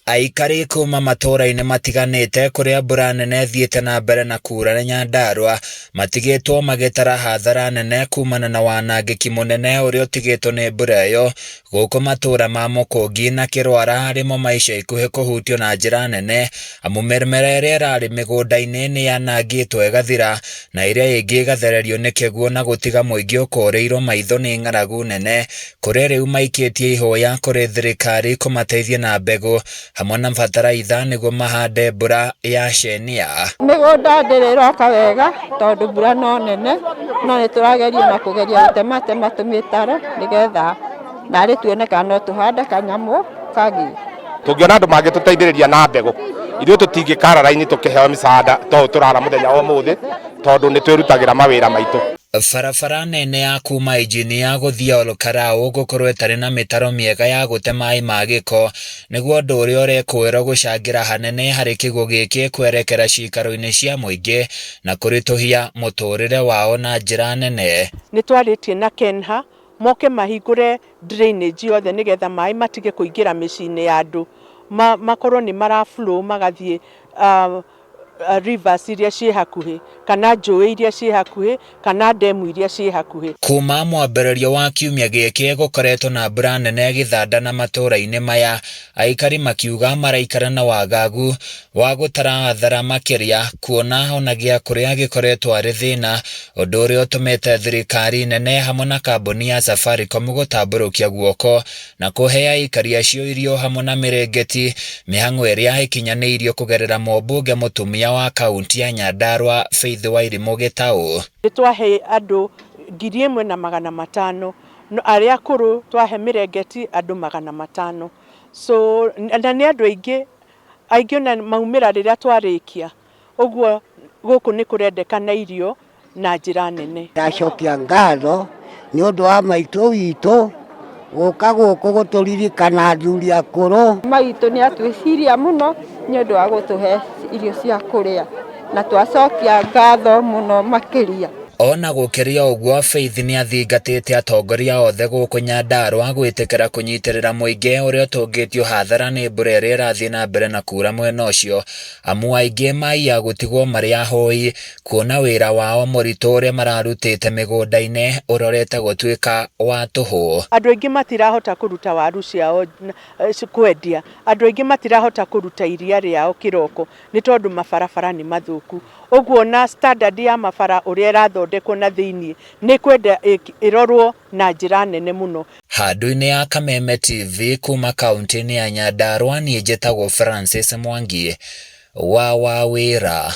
Aikari kuma matũũra-inĩ matiganĩte kũrĩa mbura nene ĩthiĩte na mbere na kuura Nyandarua matigĩtwo magĩtara hathara nene kumana na wanangĩki mũnene ũrĩa ũtigĩtwo nĩ mbura ĩyo gũkũ matũũra ma Mũkũngi na Kĩrwara arĩmo ma ica ikuhĩ kũhutio na njĩra nene amu mĩmera ĩrĩa ĩrarĩ mĩgũnda-inĩ nĩ yanangĩtwo ĩgathira na ĩrĩa ĩngĩ ĩgathererio nĩ kĩguũ na gũtiga mũingĩ ũkũrĩirwo maitho nĩ ng'aragu nene kũrĩa rĩu maikĩtie ihoya kũrĩ thirikari kũmateithia na mbegũ hamwe na bataraitha nĩguo mahande mbura ya cenia. Mĩgũnda ndĩrĩ ĩroka wega tondũ mbura no nene, no nĩ tũrageria na kũgeria gũtematema tũmĩtaro nĩgetha narĩ tuone kana no tũhande kanyamũ kagĩe. Tũngĩona andũ mangĩtũteithĩrĩria na mbegũ, ithuĩ tũtingĩkara raini tũkĩheo mĩcaada ta ũũ tũrara mũthenya wa ũmũthĩ, tondũ nĩ twĩrutagĩra mawĩra maitũ. Barabara nene ya kuuma Injinia gũthiĩ Ol Kalou gũkorwo ĩtarĩ na mĩtaro mĩega ya gũte maĩ ma gĩko nĩguo ũndũ ũrĩa ũrekũĩrwo gũcangĩra hanene harĩ kĩguũ gĩkĩ kwerekera ciikaro-inĩ cia mũingĩ na kũritũhia mũtũrĩre wao na njĩra nene. Nĩ twarĩtie na KENHA moke mahingũre drainage yothe nĩgetha maĩ matige kũingĩra mĩciĩ-inĩ ya andũ, makorwo nĩ mara flow magathiĩ rivers iria ciĩ hakuhĩ, kana njũĩ iria ciĩ hakuhĩ, kana ndemu iria ciĩ hakuhĩ. Kuma mwambĩrĩrio wa kiumia gĩkĩ gũkoretwo na mbura nene Gĩthanda na matũra-inĩ maya, aikari makiuga maraikara na wagagu wa gũtara hathara makĩria kuona ona gĩa kũrĩa gĩkoretwo arĩ thĩna, ũndũ ũrĩa ũtũmĩte thirikari nene hamwe na kambuni ya Safaricom gũtambũrũkia guoko na kũhe aikari acio irio hamwe na mĩrĩngĩti, mĩhang'o ĩrĩa ĩkinyanĩirio kũgerera mũmbunge mũtumia wa kaunti ya Nyandarua Faith Wairimũ Gĩtaũ. Nĩ twahe andũ 1500, arĩa akũrũ twahe mĩrengeti andũ 500. So, na nĩ andũ aingĩ, aingĩ ona maumĩra rĩrĩa twarĩkia. Ũguo gũkũ nĩ kũrendekana irio na njĩra nene. Ndacokia ngatho nĩ ũndũ wa maitũ witũ gũka gũkũ gũtũririkana athuri akũrũ. Maitũ nĩ atwĩciria mũno nĩ ũndũ wa gũtũhe irio cia kũrĩa na twacokia ngatho mũno makĩria. Ona gũkĩrĩ o ũguo, Faith nĩ athingatĩte atongoria othe gũkũ Nyandarua gwĩtĩkĩra kũnyitĩrĩra mũingĩ ũrĩa ũtũngĩtio hathara nĩ mbura ĩrĩa ĩrathiĩ na mbere na kuura mwena ũcio, amu aingĩ maiya gũtigwo marĩ ahoi kuona wĩra wao mũritũ ũrĩa mararutĩte mĩgũnda-inĩ ũrorete gũtuĩka wa tũhũ. Andũ aingĩ matirahota kũruta waru ciao kwendia, andũ aingĩ matirahota kũruta iria rĩao kĩroko nĩ tondũ mabarabara nĩ mathũku. Ũguo ona standard ya mabara ũrĩa ĩrathondekwo na thĩiniĩ nĩ ĩkwenda ĩrorwo na njĩra nene mũno. Handũ-inĩ ya Kameme TV kuma kaunti-inĩ ya Nyandarua niĩ njĩtagwo Francis Mwangi wa Wawĩra.